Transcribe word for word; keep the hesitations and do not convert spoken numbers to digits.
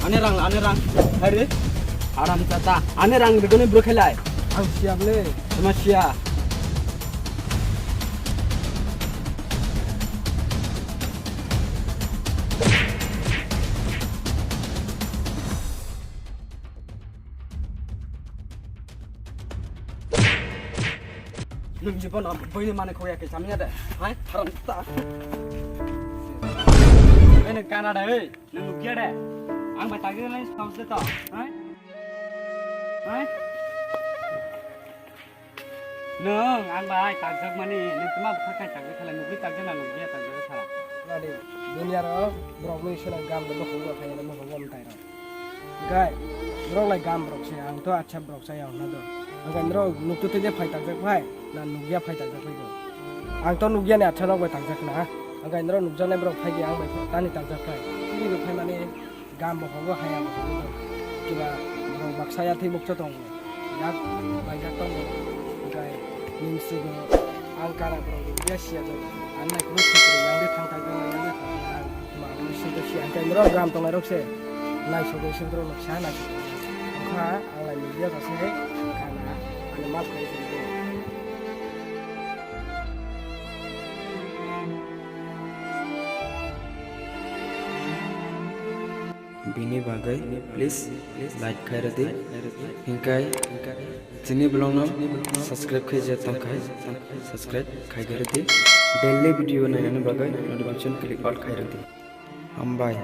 Ani rang, ani rang. Hai re. Aram chata. Ani rang rigoni bro khelai. Ang siap le. Sama sia. Nwng jibo no buini mane khoya ke samya de. Hai, haram ta. Ene Canada, ei, nwng nukya de. Ang bai tagi nai saus de to. Hai? Hai? Nwng ang bai takjak mani, nwng tma bwkha khai takjak khala, nugwi takjak na nugwi takjak khala. Nadi, dunia ro, borok ni sena gam de mohongo khai na mohongo mtai ro. Gai, borok lai gam borok se, ang to acha borok chaya hwnna do. Ang kai nro nuktu te je phai takjak phai, na nugya phai takjak phai do. Ang to nugya ni acha rok bai takjak na. Ang kai nro nukjaknai borok phai ge ang bai tani takjak phai. Chini bo phai mani gam bo hogo haya bo hogo do. Kiba borok baksa ya thwi bukcho tongo. Yak bai jak tongo. Ang kai ning sugo ang kara borok nugya siya do. Ang nai kuru thwi kuru yang de thang takjak na yang de thang takjak. Manwi singkhe si ang khe norok gram tongnai rok se naisogwi singkhe norok sa naisogwi wngkha ang lai media rok se khana ani map khai singkhe. Bini bagwi please like khai rwdi, hinkhai chini vlog no subscribe khai je tongkhai subscribe khai rwdi, daily video nainani bagwi notification click all khai rwdi. Hambai.